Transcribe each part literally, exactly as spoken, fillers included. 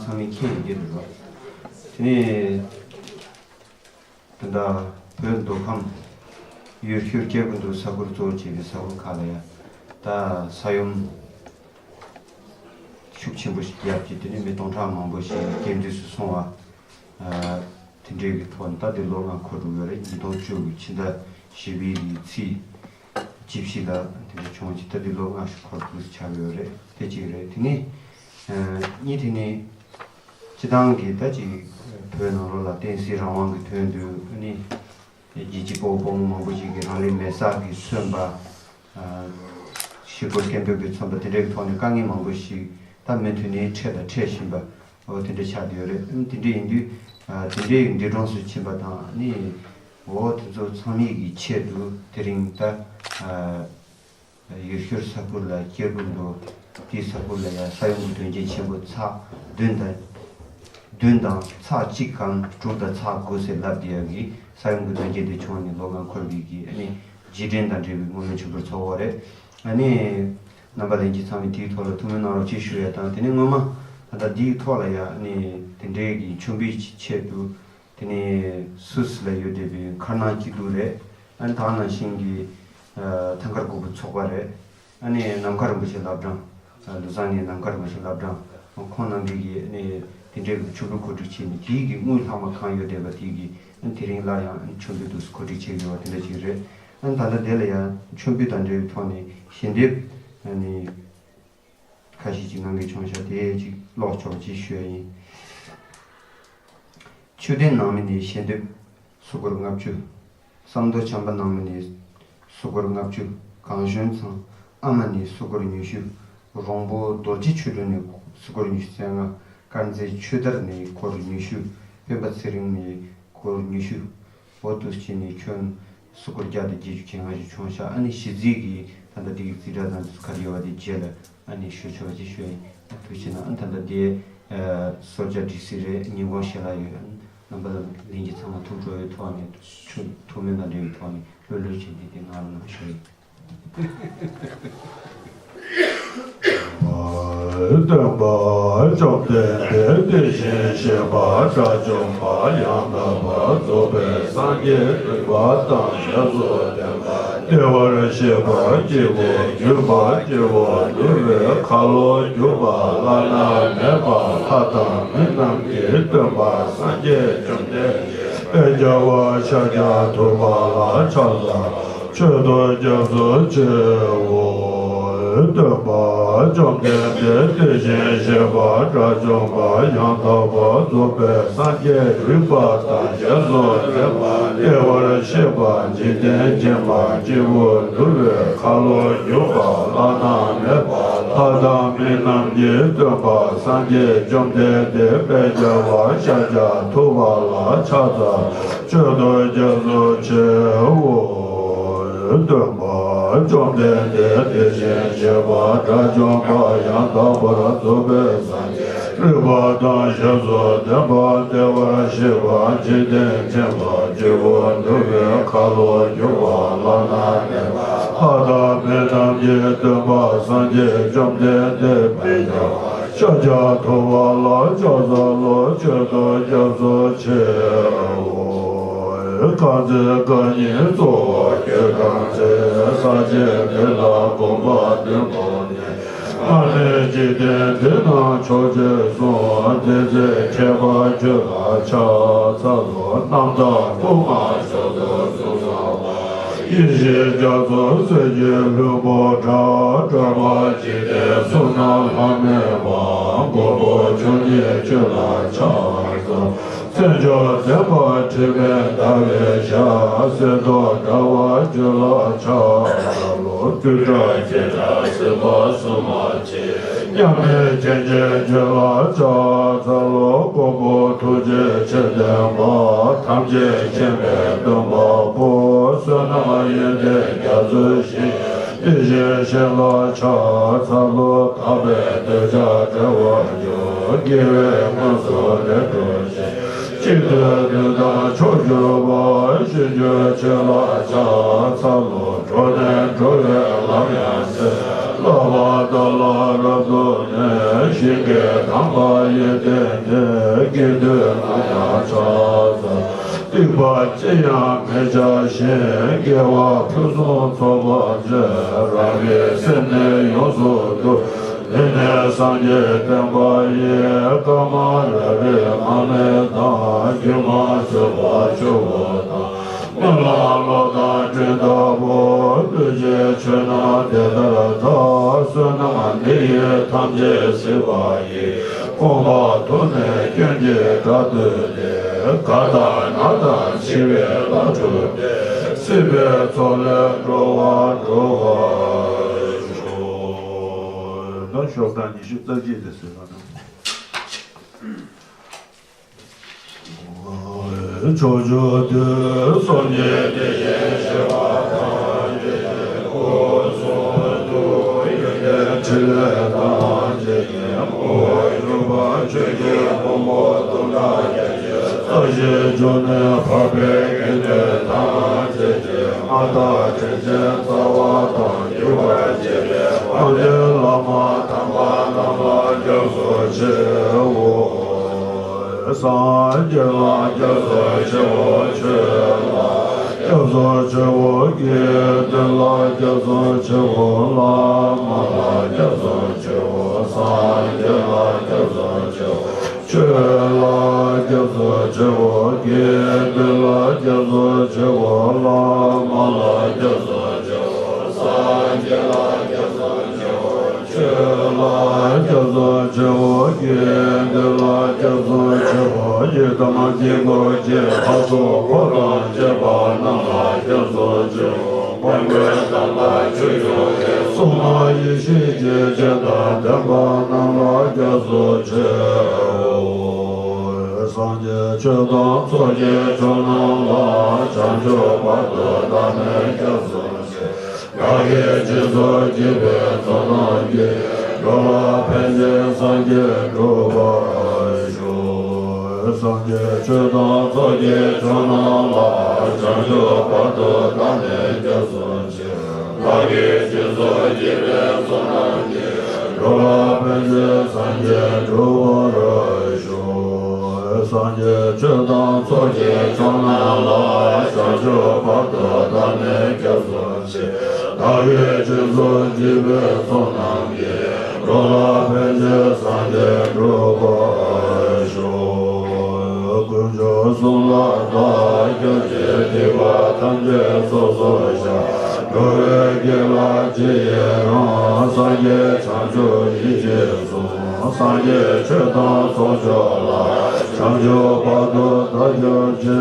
ཚང་མས་མཁྱེན་ཡོད་ཀྱི་རེད་བ། དེ་ནས་ད་ལྟ་བོད་མདོ་ཁམས་ཡུལ་ཤུལ་སྐྱེ་དགུ་འདུ་ས་ཁུལ་གཙོ་བོ་བྱས་པའི་ས་ཁུལ་ཁག་ལ་ཡང་ད་ས་ཡོམ་ཤུགས་ཆེན་པོ་ཞིག་བརྒྱབ་ཀྱིས། དེ་ནས་མི་སྟོང་ཕྲག་མང་པོ་ཞིག་རྐྱེན་འདས་སུ་སོང་བ། ཨ། དེ་འདྲའི་གི་ཐོག་ནས་ད་དེ་ལོ་ལྔ་འཁོར་འགྲོ་གི་ཡོད་རེད། ཉིས་སྟོང་བཅུ་དགུ་ཕྱི་ཟླ་བཞི་པའི་གི་ཚེས་བཅུ་བཞི་ལ་དེ་འདྲ་བྱུང་བ་ཅིག་ད་དེ་ལོ་ལྔ་ཞིག་འཁོར་འདུག་ཆགས་ཡོད་རེད། དེ་གཅིག་རེད། དེ་ནས་ཨ། གཉིས་དེ་ནས་སྤྱི་བཏང་གི་ད་ཅིག་བོད་ནང་ལོགས་ལ་བསྟན་སྲིད་རང་དབང་གི་དོན་དུ་ཨ་ནི་རྒྱལ་གཅེས་དཔའ་བོ་དཔའ་མོ་མང་པོ་ཞིག་གིས་རང་ལུས་མེ་སྲེག་གིས་གསོན་པ། ཨ། ཞི་རྒོལ་སྐད་འབོད་ཀྱིས་མཚོན་པ་དེ་འདྲའི་ཐོག་ནས་དཀའ་ངལ་མང་པོ་ཞིག་ད་མུ་མཐུད་ནས་འཕྲད་དང་འཕྲད་བཞིན་པ། འོ་དེ་འདྲ་ཆགས་བསྡད་ཡོད་རེད། ཨ། དེ་འདྲ་ཡིན་དུས། ཨ། དེ་འདྲའི་འདས་གྲོངས་སུ་ཕྱིན་པ་དང་ཨ་ནི། འོ་དེ་ཚོ་ཚང་མའི་གི་ཆེད་དུ་དེ་རིང་ད། ཨ། ཡུལ་ཤུལ་ས་ཁུལ་ལ་སྐྱེ་དགུ་འདུ་དེའི་ས་ཁུལ་ལ་ཡང་ས་ཡོམ་གྱི་དོན་རྐྱེན་ཆེན་པོ་ཚེག་བདུན་དང་། བདུན་དང་ཚེག་གཅིག་གམ་དྲུག་དང་ཚེག་དགུ་ཟེར་ལབ་བསྡད་ཡག་གི་ས་ཡོམ་གྱི་དོན་རྐྱེན་དེ་བྱུང་ནས་ལོ་ལྔ་འཁོར་བའི་གི་ཨ་ནི་རྗེས་དྲན་དང་འབྲེལ་བའི་བསྔོ་སྨོན་ཆོ་འཕྲུལ་ཚོགས་པ་རེད། ཨ་ནི་རྣམ་པ་ལྷན་རྒྱས་ཚང་མས་དེའི་ཐོག་ལ་ཐུགས་སྨོན་གནང་རོགས་ཅེས་ཞུ་ཡ་དང་། དེ་ནས་སྔོན་མ་ད་ལྟ་འདིའི་ཐོག་ལ་ཡང་ཨ་ནི་དེ་འདྲའི་གི་མཆོད་འབུལ་ཆེད་དུ། དེ་ནས་སུད་སི་ལ་ཡོད་བསྡད་པའི་མཁར་ནང་སྐྱིད་སྡུག་རེད། ཨ་ནི་ད་ག་ནང་བཞིན་གྱི་ཨ་ཐང་དཀར་སྒོར་མོ་ཚོགས་པ་རེད། ཨ་ནི་ནམ་མཁའ་རིན་པོ་ཆེ་བླ་བྲང་། ཨ་ལུ་ཛང་ནས་ནམ་མཁའ་རིན་པོ་ཆེ་བླ་བྲང་། ཁོང་རྣམ་པས་ཀྱིས་ཨ་ནི་དེ་འདྲའི་གི་ཆོ་འཕྲུལ་གོ་སྒྲིག་བྱས་ནས། དེའི་གི་དངུལ་ལྷག་མ་གང་ཡོད་བསྡད་པ་དེ་གིས་ཨ་ནི་དེ་རིང་སླར་ཡང་ཨ་ནི་མཆོད་འབུལ་དུ་གོ་སྒྲིག་བྱས་ཡོད་པ་དེ་འདྲ་ཅིག་རེད། ཨ་ནི་ད་ལྟ་དེ་ལ་ཡང་མཆོད་འབུལ་དང་འབྲེལ་བའི་ཐོག་ནས་ཞལ་འདེབས་ཨ་ནི། ཁ་ཤས་ཅིག་གནང་གི་བྱུང་ཤག་དེ་ཅིག་ཀློག་ཆོག་ཅེས་ཞུ་ཡ་ཡིན། མཆོད་རྟེན་ནང་མི་ནས་ཞལ་འདེབས་སུ་སྒོར་ལྔ་བཅུ། བསམ་མདོ་བྱམས་པ་ནང་མི་ནས་སུ་སྒོར་ལྔ་བཅུ། གངས་གཞོན་ཚང་ཨ་མ་ནས་སུ་སྒོར་ཉི་ཤུ། རོང་པོ་རྡོ་རྗེ་ཆོས་སྒྲོན་ནས་སུ་སྒོར་ཉི་ཤུ་རྩ་ལྔ། དཀར་མཛེས་ཆོས་དར་ནས་སྒོར་ཉི་ཤུ། སྤེན་པ་ཚེ་རིང་ནས་སྒོར་ཉི་ཤུ། འོ་འདུག་སེ་བྱས་ནས་ཁྱོན་སུ་སྒོར་བརྒྱ་དང་བརྒྱད་ཅུ་གྱ་ལྔ་ཞིག་བྱུང་ཤག་ཨ་ནི་གཞི་རྩའི་གི་ད་ལྟ་འདི་གི་རྩིས་ཁྲ་དང་འདི་ཚོ་ག་རེ་ཡོད་པ་དེ་རྗེས་ལ་ཨ་ནི་ཞུ་ཆོག་པ་ཅིག་ཞུ་ཡ་ཡིན། ཐུགས་རྗེ་གནང་། ཨ་ད་ལྟ་འདི་ཨ་གསོལ་ཇ་སྒྲིག་གཟིགས་རེད། ཉིན་གུང་ཞལ་ལག་ཡོད། ཨ་རྣམ་པ་ལྷན་རྒྱས་ཚང་མ་ཐུགས་སྤྲོ་བའི་ཐོག་ནས་ཐུགས་སྨོན་དང་འབྲེལ་བའི་ཐོག་ནས་ལྷོད་ལྷོད་བྱས་ཏེ་དེ་གནང་རོགས་གནང་ཞུ་ཡིན། སྟོན་པ་བཅོམ་ལྡན་འདས་དེ་བཞིན་གཤེགས་པ་དགྲ་བཅོམ་པ་ཡང་དག་པར་རྫོགས་པའི་སངས་རྒྱས་རིག་པ་དང་ཞབས་སུ་ལྡན་པ། བདེ་བར་གཤེགས་པ་སྐྱེས་བུ་འདུས་པ་སྐྱེས་བུ་འདུལ་བའི་ཁ་ལོ་སྒྱུར་བ་བླ་ན་མེད་པ། ལྷ་དང་མི་རྣམས་ཀྱི་སྟོན་པ་སངས་རྒྱས་བཅོམ་ལྡན་འདས་དཔལ་རྒྱལ་བ་ཤཱཀྱ་ཐུབ་པ་ལ་ཕྱག་འཚལ་ལོ། མཆོད་དོ་སྐྱབས་སུ་མཆིའོ། སྟོན་པ་བཅོམ་ལྡན་འདས་དེ་བཞིན་གཤེགས་པ་དགྲ་བཅོམ་པ་ཡང་དག་པར་རྫོགས་པའི་སངས་རྒྱས་རིག་པ་དང་ཞབས་སུ་ལྡན་པ། བདེ་བར་གཤེགས་པ་འཇིག་རྟེན་མཁྱེན་པ་སྐྱེས་བུ་འདུལ་བའི་ཁ་ལོ་སྒྱུར་བ་བླ་ན་མེད་པ། ལྷ་དང་མི་རྣམས་ཀྱི་སྟོན་པ་སངས་རྒྱས་བཅོམ་ལྡན་འདས་དཔལ་རྒྱལ་བ་ཤཱཀྱ་ཐུབ་པ་ལ་ཕྱག་འཚལ་ལོ། མཆོད་དོ་སྐྱབས་སུ་མཆིའོ། སྟོན་པ་བཅོམ་ལྡན་འདས་དེ་བཞིན་གཤེགས་པ་དགྲ་བཅོམ་པ་ཡང་དག་པར་རྫོགས་པའི་སངས་རྒྱས་རིག་པ་དང་ཞབས་སུ་ལྡན་པ། བདེ་བར་གཤེགས་པ་འཇིག་རྟེན་མཁྱེན་པ་སྐྱེས་བུ་འདུལ་བའི་ཁ་ལོ་སྒྱུར་བ་བླ་ན་མེད་པ། ལྷ་དང་མི་རྣམས་ཀྱི་སྟོན་པ་སངས་རྒྱས་བཅོམ་ལྡན་འདས་དཔལ་རྒྱལ་བ་ཤཱཀྱ་ཐུབ་པ་ལ་ཕྱག་འཚལ་ལོ། མཆོད་དོ་སྐྱབས་སུ་མཆིའོ། དཀར་མཛེས་རྐང་གཉིས་གཙོ་བོ་གྱུར་དང་མཛེས། ས་ཆེན་འདི་ལ་གོམ་པ་བདུན་བོར་ནས། མངལ་ནས་འཇིག་རྟེན་འདི་ན་མཆོག་ཅེས་གསུངས། འདི་ཚེ་ཁྱད་པར་ཁྱོད་ལ་ཕྱག་འཚལ་ལོ། རྣམ་དག་སྐུ་མངའ་མཆོག་ཏུ་གསུངས་གསལ་བ། ཡེ་ཤེས་རྒྱ་མཚོ་རྩེ་བཅུའི་ལྷུན་པོ་འདྲ། སྤྲོས་པ་འཇིག་རྟེན་གསུམ་ན་ལྷག་མེད་པ། མགོན་པོ་ཁྱོད་ཉིད་ཁྱོད་ལ་ཕྱག་འཚལ། མཚན་མཆོག་ལྡན་པ་དྲི་མེད་ཟླ་བའི་ཞལ། གསེར་མདོག་འདྲ་བ་ཁྱོད་ལ་ཕྱག་འཚལ་ལོ། སྤྲུལ་བྲལ་སྐྱེ་འགྲོ་སྲིད་པ་གསུམ་མ་མཆིས། མཉམ་མེད་རྒྱན་ཅན་ཁྱོད་ལ་ཕྱག་འཚལ་ལོ། མགོན་པོ་ཐུགས་རྗེ་ཆེ་ལྡན་པ། ཐམས་ཅད་མཁྱེན་པའི་སྟོན་པ་པོ། བསོད་ནམས་ཡོན་ཏན་རྒྱ་མཚོའི་གཞི། དེ་བཞིན་གཤེགས་ལ་ཕྱག་འཚལ་ལོ། དག་པའི་འདོད་ཆགས་བྲལ་བར་གྱུར། དགེ་བས་མངོན་སུམ་ལེགས་གྲུབ་ཅིང་། གཅིག་ཏུ་བདུན་དང་མཆོག་གྱུར་པ། ཞིང་བཅུ་ཁྱོད་ལ་ཕྱག་འཚལ་ལོ། འགྲོ་ནས་འགྲོ་བའི་ལམ་ཡང་སེལ། བསླབ་པ་དག་ལ་རབ་ཏུ་གནས། ཞིང་གི་དམ་པ་ཡོན་ཏན་ལྡན། དགེ་འདུན་ལ་ཡང་ཕྱག་འཚལ། སྡིག་པ་ཅི་ཡང་མི་བྱ་ཞིང་། དགེ་བ་ཕུན་སུམ་ཚོགས་པར་སྤྱད། རང་གི་སེམས་ནི་ཡོངས་སུ་འདུལ། འདི་ནི་སངས་རྒྱས་བསྟན་པ་ཡི། ཀ་མ་ལ་གྲྭའི་མ་དམིགས་དང་། སྒྱུ་མ་ཆོས་པ་ཆེ་བོ་དང་། སྨོན་ལམ་གློག་དང་སྤྲིན་ལྟ་བུ། ལུས་ཀྱི་ཆོས་རྣམས་དེ་ལྟར་དག། བསོད་ནམས་འདི་ཡིས་ཐམས་ཅད་གཟིགས་པ་ཡིས། དགོངས་པ་མཐོང་ནས་སྐྱོན་གྱི་དགྲ་བཏུལ་ཏེ། རྒ་དང་ན་དང་འཆི་བའི་རླབས་འཁྲུགས་ཏེ། སྲིད་པའི་མཚོ་ལས་འགྲོ་བ་སྒྲོལ་བར་ཤོག་ད་ཤོག་གྲངས་ཉི་ཤུ་རྩ་གཅིག་དེ་གསན་གནང་། ཕྱོགས་བཅུ་དུས་གསུམ་གྱི་དེ་བཞིན་གཤེགས་པ་ཐམས་ཅད་ཀྱི་སྐུ་གསུང་ཐུགས་ཡོན་ཏན་ཕྲིན་ལས་ཐམས་ཅད་ཀྱི་དངོས་པོ་ཡུམ་པ་ཆོས་ཀྱི་ཕུང་པོ་དུང་ཕྲག་བརྒྱད་ཅུ་རྩ་བཞིའི་འབྱུང་གནས་འཕགས་པའི་དགེ་འདུན་ཐམས་ཅད་ཀྱི་མངའ་བདག་དྲིན་ཅན་རྩ་བ་དང་བརྒྱུད་པར་བཅས་པའི་དབང་ལྡན་བླ་མ་དམ་པ་རྣམས་ལ་སྐྱབས་སུ་མཆིའོ། སངས་རྒྱས་ལ་སྐྱབས་སུ་མཆིའོ། ཆོས་ལ་སྐྱབས་སུ་མཆིའོ། དགེ་འདུན་ལ་སྐྱབས་སུ་མཆིའོ། བླ་མ་ལ་སྐྱབས་སུ་མཆིའོ། སངས་རྒྱས་ལ་སྐྱབས་སུ་མཆིའོ། ཆོས་ལ་སྐྱབས་སུ་མཆིའོ། དགེ་འདུན་ལ་སྐྱབས་སུ་མཆིའོ། བླ་མ་ལ་སྐྱབས་སུ་མཆིའོ། སངས་རྒྱས་ལ་སྐྱབས་སུ་མཆིའོ། ཆོས་ལ་སྐྱབས་སུ་མཆིའོ། དགེ་འདུན་ལ་སྐྱབས་སུ་མཆིའོ། ཡི་དམ་དཀྱིལ་འཁོར་གྱི་ལྷ་ཚོགས་འཁོར་དང་བཅས་པ་རྣམས་ལ་སྐྱབས་སུ་མཆིའོ། མོས་གུས་དམ་པ་ཆོས་སྐྱོང་བའི་སྲུང་མ་ཡེ་ཤེས་ཀྱི་སྤྱན་དང་ལྡན་པ་རྣམས་ལ་སྐྱབས་སུ་མཆིའོ། སངས་རྒྱས་ཆོས་དང་ཚོགས་ཀྱི་མཆོག་རྣམས་ལ། བྱང་ཆུབ་བར་དུ་བདག་ནི་སྐྱབས་སུ་མཆི། བདག་གིས་སྦྱིན་སོགས་བགྱིས་པའི་བསོད་ནམས་ཀྱིས། འགྲོ་ལ་ཕན་ཕྱིར་སངས་རྒྱས་འགྲུབ་པར་ཤོག་སངས་རྒྱས་ཆོས་དང་ཚོགས་ཀྱི་མཆོག་རྣམས་ལ། བྱང་ཆུབ་བར་དུ་བདག་ནི་སྐྱབས་སུ་མཆི། བདག་གིས་སྦྱིན་སོགས་བགྱིས་པའི་བསོད་ནམས་ཀྱིས། འགྲོ་ལ་ཕན་ཕྱིར་སངས་རྒྱས་འགྲུབ་པར་ཤོག་སངས་རྒྱས་ཆོས་དང་ཚོགས་ཀྱི་མཆོག་རྣམས་ལ། བྱང་ཆུབ་བར་དུ་བདག་ནི་སྐྱབས་སུ་མཆི། བདག་གིས་སྦྱིན་སོགས་བགྱིས་པའི་བསོད་ནམས་ཀྱིས། འགྲོ་ལ་ཕན་ཕྱིར་སངས་རྒྱས་འགྲུབ་པར་ཤོག་དཀོན་མཆོག་གསུམ་ལ་བདག་སྐྱབས་མཆི། སྡིག་པ་ཐམས་ཅད་སོ་སོར་བཤགས། འགྲོ་བའི་དགེ་ལ་ཇི་ཡི་རང་། སངས་རྒྱས་བྱང་ཆུབ་ཡིད་ཀྱིས་བཟུང་། སངས་རྒྱས་ཆོས་དང་ཚོགས་མཆོག་ལ། བྱང་ཆུབ་བར་དུ་བདག་སྐྱབས་མཆི།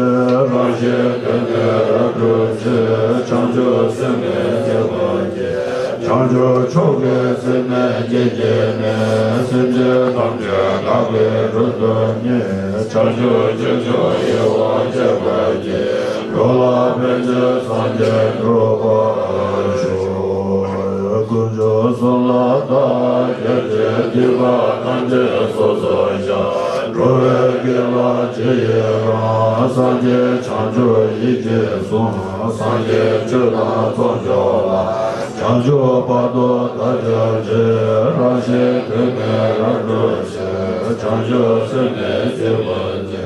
རང་གཞན་དོན་ནི་རབ་བསྒྲུབ་ཕྱིར། བྱང་ཆུབ་སེམས་ནི་བསྐྱེད་པར་བགྱི། བྱང་ཆུབ་མཆོག་གི་སེམས་ནི་བསྐྱེད་བགྱིས་ནས། སེམས་ཅན་ཐམས་ཅད་བདག་གིས་སྒྲོལ་དུ་མཉེས། བྱང་ཆུབ་སྤྱོད་མཆོག་ཡིད་འོང་བསྐྱེད་པར་བགྱི། འགྲོ་ལ་ཕན་ཕྱིར་སངས་རྒྱས་འགྲུབ་པར་ཤོག་དཀོན་མཆོག་གསུམ་ལ་བདག་སྐྱབས་མཆི། སྡིག་པ་ཐམས་ཅད་སོ་སོར་བཤགས། འགྲོ་བའི་དགེ་ལ་ཇི་ཡི་རང་། སངས་རྒྱས་བྱང་ཆུབ་ཡིད་ཀྱིས་བཟུང་། སངས་རྒྱས་ཆོས་དང་ཚོགས་མཆོག་ལ། བྱང་ཆུབ་བར་དུ་བདག་སྐྱབས་མཆི། རང་གཞན་དོན་ནི་རབ་བསྒྲུབ་ཕྱིར། བྱང་ཆུབ་སེམས་ནི་བསྐྱེད་པར་བགྱི།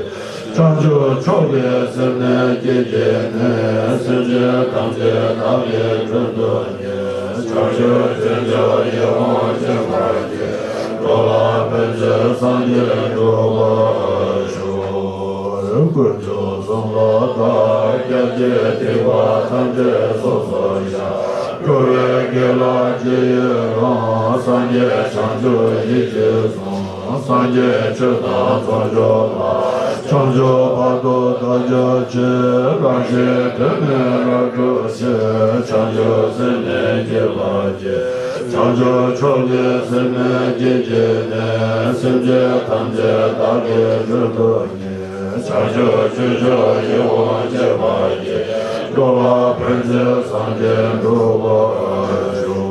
བྱང་ཆུབ་མཆོག་གི་སེམས་ནི་བསྐྱེད་བགྱིས་ནས། སེམས་ཅན་ཐམས་ཅད་བདག་གིས་སྒྲོལ་དུ་མཉེས། བྱང་ཆུབ་སྤྱོད་མཆོག་ཡིད་འོང་བསྐྱེད་པར་བགྱི། འགྲོ་ལ་ཕན་ཕྱིར་སངས་རྒྱས་འགྲུབ་པར་ཤོག་དཀོན་མཆོག་གསུམ་ལ་བདག་སྐྱབས་མཆི། སྡིག་པ་ཐམས་ཅད་སོ་སོར་བཤགས། འགྲོ་བའི་དགེ་ལ་ཇི་ཡི་རང་། སངས་རྒྱས་བྱང་ཆུབ་ཡིད་ཀྱིས་བཟུང་། སངས་རྒྱས་ཆོས་དང་ཚོགས་མཆོག་ལ། བྱང་ཆུབ་བར་དུ་བདག་སྐྱབས་མཆི། རང་གཞན་དོན་ནི་རབ་བསྒྲུབ་ཕྱིར། བྱང་ཆུབ་སེམས་ནི་བསྐྱེད་པར་བགྱི། བྱང་ཆུབ་མཆོག་གི་སེམས་ནི་བསྐྱེད་བགྱིས་ནས། སེམས་ཅན་ཐམས་ཅད་བདག་གིས་སྒྲོལ་དུ་མཉེས། བྱང་ཆུབ་སྤྱོད་མཆོག་ཡིད་འོང་བསྐྱེད་པར་བགྱི། འགྲོ་ལ་ཕན་ཕྱིར་སངས་རྒྱས་འགྲུབ་པར་ཤོག་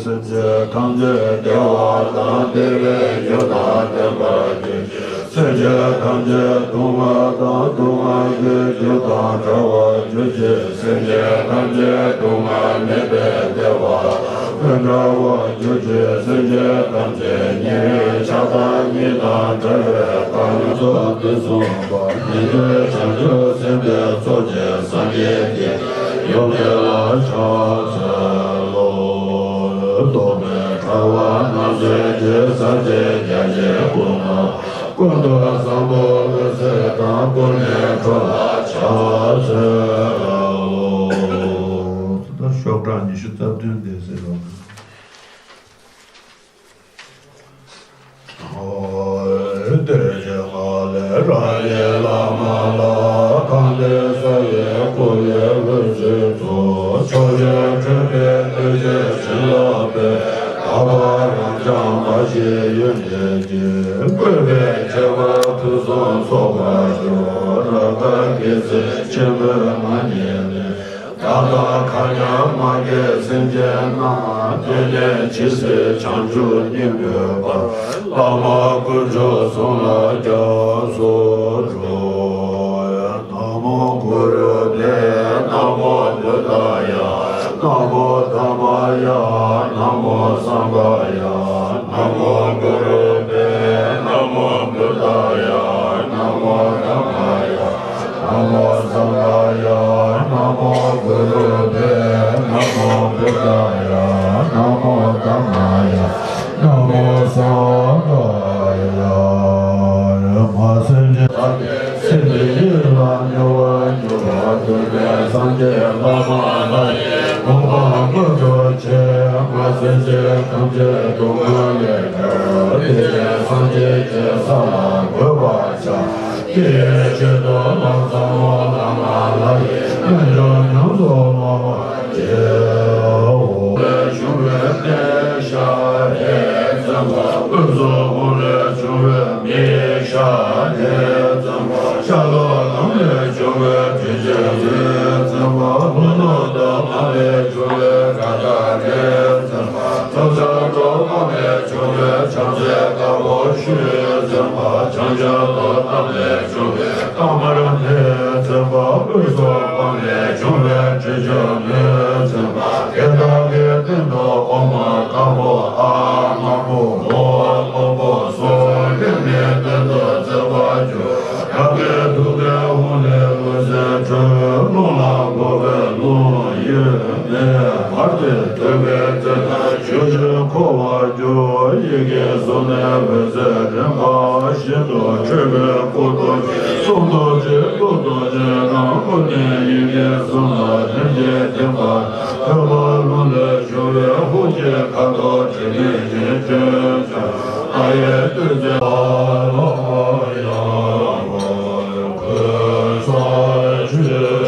སེམས་ཅན་ཐམས་ཅད་བདེ་བ་དང་བདེ་བའི་རྒྱུ་དང་ལྡན་པར་གྱུར་ཅིག་སེམས་ཅན་ཐམས་ཅད་སྡུག་བསྔལ་དང་སྡུག་བསྔལ་གྱི་རྒྱུ་དང་བྲལ་བར་གྱུར་ཅིག་སེམས་ཅན་ཐམས་ཅད་སྡུག་བསྔལ་མེད་པའི་བདེ་བ་ འདྲ་བར་གྱུར་ཅིག་སེམས་ཅན་ཐམས་ཅད་ཉེ་བའི་ཆགས་སྡང་གཉིས་དང་བྲལ་བའི་དཀའ་ལས་ཚོགས་འདི་བསྲུངས་པ་ཉིད་དུ་བྱང་ཆུབ་སེམས་དཔའི་ཚོགས་ཀྱིས་སངས་རྒྱས་ཀྱི་ཡུམ་འདི་ལ་ཕྱག་འཚལ་ལོ། རྟོག་པའི་དྲ་བ་རྣམ་སེལ་གྱི་ས་སྐྱའི་རྒྱ་ཆེན་ཀུན་ཏུ་ཀུན་ཏུ་བཟང་པོ་འོད་ཟེར་དང་ཀུན་ནས་འཕྲོ་ལ་ཕྱག་འཚལ་ལོ། ད་ཤོག་གྲངས་ཉི་ཤུ་རྩ་བདུན་འདས་ཟེར་བ། ཨོ། བདེ་གཤེགས་ལ་ལས་རང་གི་བླ་མ་ལ། གང་འདུལ་རྩ་བའི་སྐུ་ལས་འོད་ཟེར་འཕྲོ། ཕྱོགས་བཅུར་འཕྲོས་པའི་འོད་ཟེར་བྱིན་རླབས་པས། དག་པ་རབ་འབྱམས་མ་ཞིག་ཡུལ་འདི་ཀྱི། བཀོད་པའི་ཁྱད་པར་ཕུན་སུམ་ཚོགས་པར་གྱུར། རབ་དཀར་དགེ་ཚེ་ཆེན་པོའི་ངང་ཉིད་ལས། བདག་དང་མཁའ་མཉམ་མ་སྐྱེས་སེམས་ཅན་རྣམས། དེང་ནས་ཇི་སྲིད་བྱང་ཆུབ་སྙིང་པོའི་དཔལ། བླ་མ་དཀོན་མཆོག་གསུམ་ལ་སྐྱབས་སུ་འགྲོ། ན་མོ་གུ་རུ་བྷྱཿ། ན་མོ་བུདྡྷཱ་ཡ། ན་མོ་དྷརྨཱ་ཡ། ན་མོ་སངྒྷཱ་ཡ། ན་མོ་གུ་རུ་བྷྱཿ། ན་མོ་བུདྡྷཱ་ཡ། ན་མོ་དྷརྨཱ་ཡ། ན་མོ་སངྒྷཱ་ཡ། ན་མོ་གུ་རུ་བྷྱཿ། ན་མོ་བུདྡྷཱ་ཡ། ན་མོ་དྷརྨཱ་ཡ། ན་མོ་སངྒྷཱ་ཡ། མ་སེམས་ཅན་ཐམས་ཅད་སེམས་དེ་ཉིད་ལ་མྱུར་བར་འགྱུར་བར་འདོད་པའི་སངས་རྒྱས་བླ་མ་ལ་ཡི་དགོངས་པ་མ་བཅོལ་ཕྱིར། མ་སེམས་ཅན་ཐམས་ཅད་སྡུག་བསྔལ་ལས་སྒྲོལ་བའི་སངས་རྒྱས་ཀྱི་ས་ལ་འགོད་པར་བྱ། དེའི་ཆེད་དུ་ལམ་ཟབ་མོ་བླ་མ་ལ་ཡི་རྣལ་འབྱོར་ཉམས་སུ་བླང་བར་བགྱིའོ། ལས་བྱུང་བའི་གནས་ཤ་རའི་བཙན་པོ། དབུས་སུ་ཧཱུྃ་ལས་བྱུང་བའི་མི་ཤ་རའི་བཙན་པོ། ཤར་ལྷོ་ལམ་ལས་བྱུང་བའི་དྲི་ཆབ་རིའི་བཙན་པོ། ལྷོ་ནུབ་དུ་མ་ལས་བྱུང་བའི་དགྲ་སྟ་རའི་བཙན་པོ། ལྷོ་ཤར་དུ་མ་ལས་བྱུང་བའི་བྱང་སེམས་དཀར་པོ་ཆུའི་བཙན་པོ། བྱང་ཤར་དུ་ལྟག་ལས་བྱུང་བའི་ཏམ་བར་མེའི་བཙན་པོ། དབུས་སུ་སྤང་ལས་བྱུང་བའི་དྲི་ཆབ་མེའི་བཙན་པོ། དེ་དག་གི་སྟེང་དུ་ཨོཾ་དཀར་པོ་ཨཱཿདམར་པོ་ཧཱུྃ་སྔོན་པོ་སོགས་ཀྱིས་ནི་སྟོན་དུ་མཛད་པར་འགྱུར། རབ་དགའི་ཐུགས་ཀའི་ཧཱུྃ་ལས་འོད་ཟེར་འཕྲོས། རླུང་ལ་འགོ་བའི་རླུང་གཡོན་ནས་བབས་ཏེ་ཐོད་པའི་རྩེ་ལྟར་ཞུ་ཞིང་འཁོར་བར་གྱུར། ཡི་གེ་གསུམ་ལས་འོད་ཟེར་རིམ་པ་བཞིན་དུ་འཕྲོས་པའི་སྐུ་རྡོ་རྗེ་གསུང་རྡོ་རྗེ་ཐུགས་རྡོ་རྗེ་རང་བོ་ནས་ཡི་གེ་གསུམ་ལ་རིམ་གྱིས་ཐིམ་པར། ཐོད་པར་རླུང་ལས་བྱུང་བའི་ཧཱུྃ་གི་ཁ་དོག་དྲི་མེད་ཅན་ཅུང་ཟད་ལྷ་ཡི་བདུད་རྩི་ཡང་གོས་ས་ཆུ་རེ།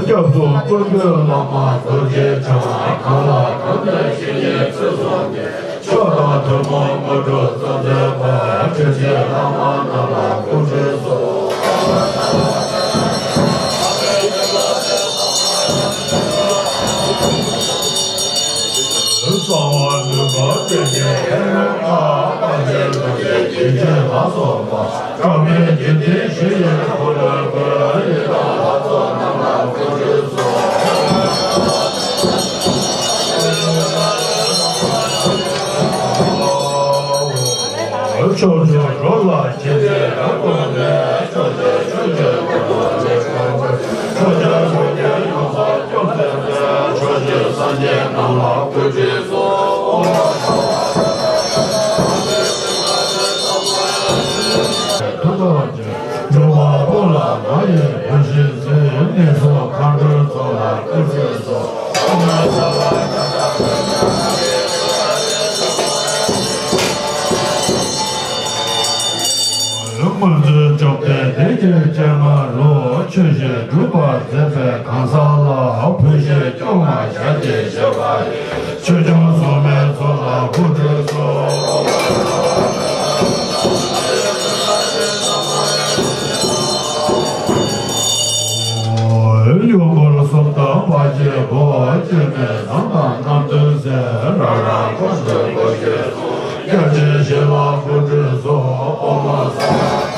སྐྱབས་སུ་མགོན་པོའི་བླ་མ་རྡོ་རྗེ་འཆང་། གང་ལ་གང་འདུལ་བཤེས་གཉེན་ཚུལ་བཟུང་ནས། མཆོག་དང་ཐུན་མོང་དངོས་གྲུབ་སྩོལ་མཛད་པ། ཁྲི་ཆེན་བླ་མ་རྣམས་ལ་སྐུ་ཁྲུས་སོ། གསང་བ་ནུས་པ་ཏིང་འཛིན་ཕོ་རྒོད་ལྔ། དཔལ་ཆེན་རྡོ་རྗེ་འཇིགས་བྱེད་ལ་སོགས་པ། སྐྲག་མེད་བརྒྱུད་ལྡན་བཞི་ཡི་འཁོར་ལོའི་སྐུ། ཡི་དམ་ལྷ་ཚོགས་རྣམས་ལ་སྐུ་ཁྲུས་སོ། ཕྱོགས་བཅུའི་འགྲོ་ལ་མཁྱེན་བརྩེ་རབ་བསྐུལ་ནས། ཕྱོགས་བཅུའི་ཆོས་ཀྱི་འཁོར་ལོ་ལས་བྱུང་བའི། ཕྱོགས་བཅུའི་སངས་རྒྱས་ཡོངས་སུ་སྐྱོབ་མཛད་པའི། ཕྱོགས་བཅུའི་སངས་རྒྱས་རྣམས་ལ་སྐུ་ཁྲུས་སོ། འགྲོ་བ་ཀུན་ལ་ང་ཡི་བུ་བཞིན་གཟིགས། གནས་སུ་མཁའ་འགྲོའི་ཚོགས་ལ་སྐུ་ཁྲུས་སོ། སྤྱན་སྔ་རུ་ཆོས་བཞིན་སྒྲུབ་པར་མཛད་པའི་གང་ཟག་ལ་བུ་བཞིན་སྐྱོང་བར་བྱ་སྟེ་བཞེས་པ་ཡི། ཆོས་སྐྱོང་སྲུང་མའི་ཚོགས་ལ་སྐུ་ཁྲུས་གསོལ། གཡོག་འཁོར་གསུམ་དང་བར་ཆད་ཕོ་བཅོས་མའི་ཟངས་དང་རྣམ་ཐོས་སྲས། རང་རང་འཁོར་དུ་སྒོ་ཕྱེ་སོང་། སྐྱབས་རྗེ་ཞི་ལ་སྐུ་ཁྲུས་གསོལ། ཨོཾ་ས་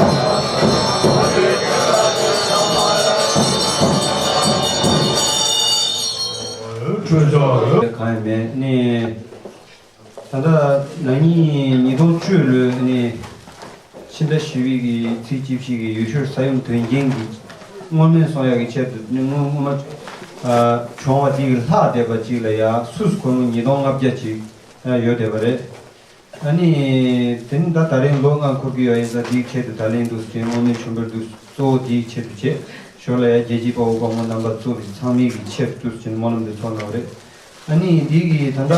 ཁྲུས་ཆོག་གང་ཡང་མེད་ནི། ད་ལྟ་ན་ནིང་ཉིས་སྟོང་བཅུ་ལོའི་ནི་ཕྱི་ཟླ་བཞི་པའི་གི་ཚེས་བཅུ་བཞི་གི་ཡེ་ཤུ་ས་ཡོམ་དོན་རྐྱེན་གྱི་སྔོན་མེད་སོང་ཡག་གི་ཆེད་དུ་ནི་སྔོན་སྔོན་མ་ཨ་བྱུང་བ་དེ་གི་ལྷག་བསྡད་པ་ཅིག་ལ་ཡ་སུས་སུ་ཁོ་ནོ་ཉིས་སྟོང་ལྔ་བརྒྱ་ཅིག་ཡོད་བསྡད་པ་རེད། ཨ་ནི་དེ་ནི་ད་ད་རིང་ལོ་ལྔ་འཁོར་གི་ཡོད་ཡིན་ཙང་དེའི་ཆེད་དུ་ད་ལན་འདུག་ཟེར་སྔོན་མེད་ཆོས་འབོར་འདུག་གཙོ་བོ་དེའི་ཆེད་དུ་བྱས། ཞོར་ལ་ཡང་རྒྱལ་གཅེས་དཔའ་བོ་དཔའ་མོ་རྣམ་པ་གཙོ་བྱས་ཚང་མའི་གི་ཆེད་དུ་ཟེར་སྨོན་ལམ་འདི་ཚོགས་གནང་བ་རེད། ཨ་ནི་འདི་གི་ད་ལྟ་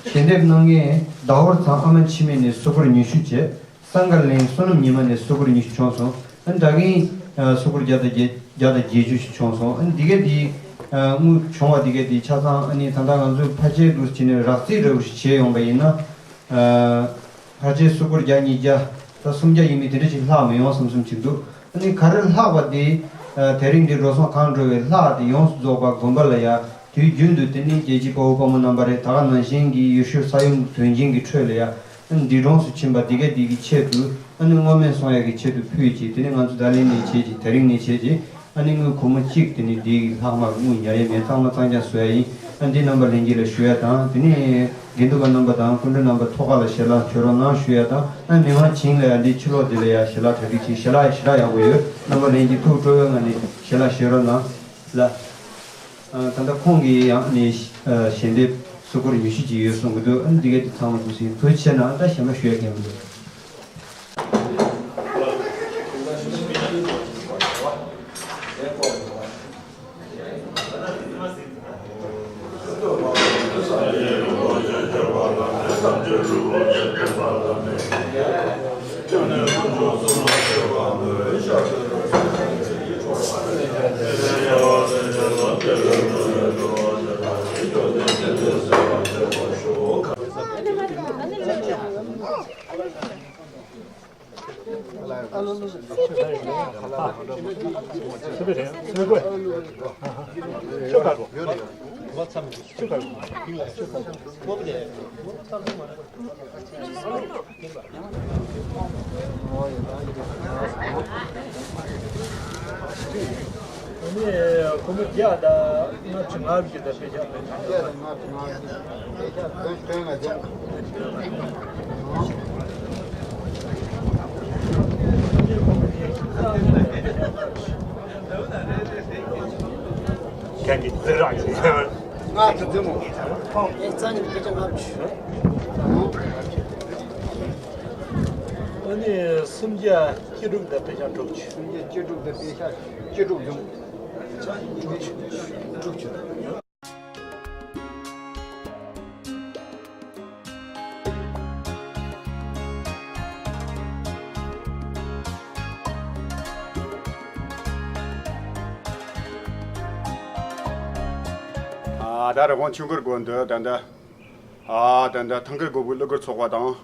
ཞལ་འདེབས་གནང་མཁན་ཟླ་བ་ཚང་ཨ་མ་འཆི་མེད་ནས་སོ་སྐོར་ཉི་ཤུ་བྱས། སངས་དཀར་གླིང་བསོད་ནམས་ཉི་མ་ནས་སོ་སྐོར་ཉི་ཤུ་བྱུང་སོང་། ཨ་ནི་ད་གིན་སོ་སྐོར་བརྒྱ་དང་བརྒྱད་བརྒྱ་དང་བརྒྱད་ཅུ་ཞིག་བྱུང་སོང་། ཨ་ནི་འདི་ག་འདི་དངུལ་བྱུང་བ་འདི་ག་འདི་ཆ་ཚང་ཨ་ནི་ད་ལྟ་ང་ཚོས་ཕལ་ཆེར་འདུག་བྱས་ནས་རགས་རྩིས་འདྲ་བོ་ཞིག་བྱས་ཡོང་པ་ཡིན་ན། ཕལ་ཆེར་སོ་སྐོར་བརྒྱ་ཉིས་བརྒྱ་ད་སུམ་བརྒྱ་ཡིན་མིན་དེ་འདྲ་ཞིག་ལྷག་མི་ཡོང་བསམ་བསམ་ཞིག་འདུག་ཨ་ནི་ག་རེ་ལྷག་པ་དེ་དེ་རིང་འདི་འགྲོ་སོང་གང་འགྲོ་བའི་ལྷག་དེ་ཡོངས་སུ་རྫོགས་པ་དགོན་པ་ལ་ཡ་དུས་རྒྱུན་དུ་དེ་ནི་རྒྱལ་གཅེས་དཔའ་བོ་དཔའ་མོ་རྣམ་པ་རེད། ད་ག་ནང་བཞིན་གྱི་ཡེ་ཤུ་ས་ཡོམ་དོན་རྐྱེན་གྱི་ཁྲོད་ལ་ཡ་ཨ་ནི་འདི་གྲོངས་སུ་ཕྱིན་པ་འདི་ག་འདི་གི་ཆེད་དུ་ཨ་ནི་སྔོན་མེད་སོང་ཡ་གི་ཆེད་དུ་ཕུལ་གྱི་དེ་ནི་ང་ཚོ་ད་ལན་ནས་བྱས་ཀྱི་དེ་རིང་ནས་བྱས་ཀྱི། ཨ་ནི་དངུལ་སྒོར་མོ་གཅིག་དེ་ནི་འདི་ཡི་ལྷག་མ་དངུལ་ཉར་ཡས་མེད། གཙང་མ་གཙང་རྐྱང་བཟོ་ཡ་ཡིན། ཨ་འདི་རྣམ་པ་ལྷན་རྒྱས་ལ་ཞུ་ཡ་དང་དེ་ནི་དགེ་འདུན་པ་རྣམ་པ་དང་སྐུ་མགྲོན་རྣམ་པ་ཐོག་ཁ་ལ་ཞལ་ལག་མཆོད་རོགས་གནང་ཞུ་ཡ་དང་། ཨ་མི་མང་བྱིངས་ལ་ཡ་འདི་ཕྱི་ལོགས་འདི་ལ་ཡ་ཞལ་ལག་གྲ་སྒྲིག་བྱེད། ཞལ་ལག་ཞེ་དྲག་ཡག་པོ་ཡོད། རྣམ་པ་ལྷན་རྒྱས་ཐུགས་སྤྲོ་བའི་ངང་ནས་ཞལ་ལག་བཞེས་རོགས་གནང་ལ། ཨ་ད་ལྟ་ཁོང་གིས་ཡང་ནི་ཞལ་འདེབས་སོ་སྐོར་ཉི་ཤུ་ཅིག་ཡོད་གསུང་གི་འདུག་ཨ་འདི་ག་འདི་ཚང་མ་འདུག་ཟིན་བུ་ཆེ་ན་ད་གཞན་པ་ཞུ་ཡ་གལ་མི་འདུག་ཨ་ནི་སྒོར་མོ་བརྒྱ་དང་ལྔ་བཅུ་ང་དགུ་དང་དཔེ་ཆ་དཔེ་ཆ། བརྒྱ་དང་ལྔ་བཅུ་ང་དགུ་དང་དཔེ་ཆ་དོན་དོན་ལྔ་བརྒྱ། ཁྱེད་ཀྱི་རྩིས་རང་ཞིག་ང་ཚོ་རྩེད་མོ། ཨེ་རྩ་ཉིད་དཔེ་ཆ་ལྔ་བཅུ། ཨ་ནི་སུམ་བརྒྱ་བཅུ་དྲུག་དང་དཔེ་ཆ་དྲུག་ཅུ། སུམ་བརྒྱ་བཅུ་དྲུག་དང་དཔེ་ཆ་བཅུ་དྲུག་འཛོམས། དྲུག་ཅུ། དྲུག་ཅུ། ཨ་ད་རི་བོང་ཆུ་འཁོར་དགོན་དུ་ད་ལྟ་ཨ་ད་ལྟ་ཐང་དཀར་དགོན་པའི་སློབ་ཕྲུག་ཚོགས་པ་དང་།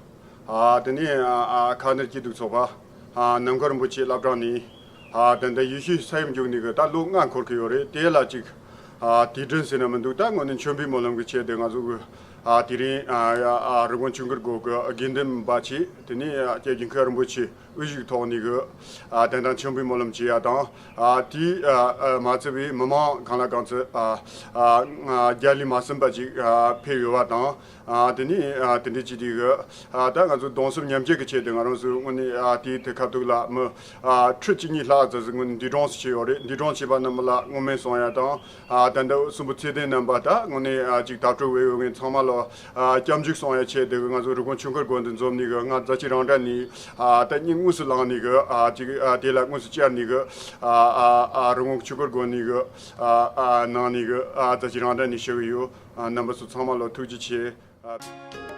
ཨ་དེ་ནས་ཨ་ཨ་ཁ་ནེར་སྐྱིད་སྡུག་ཚོགས་པ། ཨ་ནམ་མཁའ་རིན་པོ་ཆེ་བླ་བྲང་ནས། ཨ་ད་ལྟ་ཡེ་ཤུའི་ས་ཡོམ་བྱུང་ནས་གི་ད་ལོ་ལྔ་འཁོར་གི་ཡོད་རེད། དེ་ལ་ཅིག་ཨ་དུས་དྲན་ཟེར་ན་མི་འདུག་ད་དངོས་གནས་མཆོད་འབུལ་སྨོན་ལམ་གྱི་ཆེད་དུ་ང་ཚོ་གི་ཨ་དེ་རིང་ཨ་ཨ་རི་བོང་ཆུ་འཁོར་དགོན་གྱི་དགེ་འདུན་པ་ཆེ་དེ་ནས་ཨ་སྐྱབས་རྗེ་མཁན་རིན་པོ་ཆེ་དབུ་བཞུགས་ཐོག་ནས་གི་ཨ་དེ་འདྲ་མཆོད་འབུལ་སྨོན་ལམ་བྱེད་ཡ་དང་། ཨ་དེ་ཨ་ཨ་མ་ཚད་པའི་མི་མང་གང་ལ་གང་འཚམ་ཨ་ཨ་བརྒྱ་ལས་མ་ཟིན་པ་ཅིག་ཨ་ཕེབས་ཡོད་པ་དང་། ཨ་དེ་ནས་ཨ་དེ་འདྲ་བྱས་དུས་གི་ཨ་ད་ང་ཚོ་གདུང་སེམས་མཉམ་སྐྱེད་ཀྱི་ཆེད་དུ་ང་རང་ཚོའི་དངོས་གནས་ཨ་དེའི་དུས་སྐབས་དུས་ལ་མི་ཨ་ཁྲི་བཅུ་གཉིས་ལྷག་ཙམ་ཞིག་དངོས་གནས་འདས་གྲོངས་སུ་ཕྱིན་ཡོད་རེད། འདས་གྲོངས་ཕྱིན་པ་རྣམས་ལ་མངོན་མེད་གསུང་ཡ་དང་། ཨ་ད་ལྟ་གསོན་པོ་ཚེ་བརྟན་རྣམ་པ་ད་དངོས་གནས་ཨ་ཅིག་དྭ་ཕྲུག་བོད་ཡོད་མཁན་ཚང་མ་ལ་ཨ་སྐྱབས་འཇུག་གསུང་ཡ་ཆེད་དུ་ང་ཚོ་རི་བོང་ཆུ་འཁོར་དགོན་དུ་འཛོམས་ནས་གི་ང་རྫ་ཆུ་རང་བྲག་ནས་ཨ་ད་སྙིང་དངོས་སུ་བླངས་ནས་གི་ཨ་ཅིག་ཨ་དེ་ལ་དངོས་སུ་བཅར་ནས་གི་ཨ་ཨ་ཨ་རི་བོང་ཆུ་འཁོར་དགོན་ནས་གི་ཨ་ཨ་ནང་ནས་གི་ཨ་རྫ་ཆུ་རང་བྲག་ནས་ཞུ་གི་ཡོད། ཨ་རྣམ་པ་ཚོ་ཚང་མ་ལ་ཐུགས་རྗེ་ཆེ། ཨ།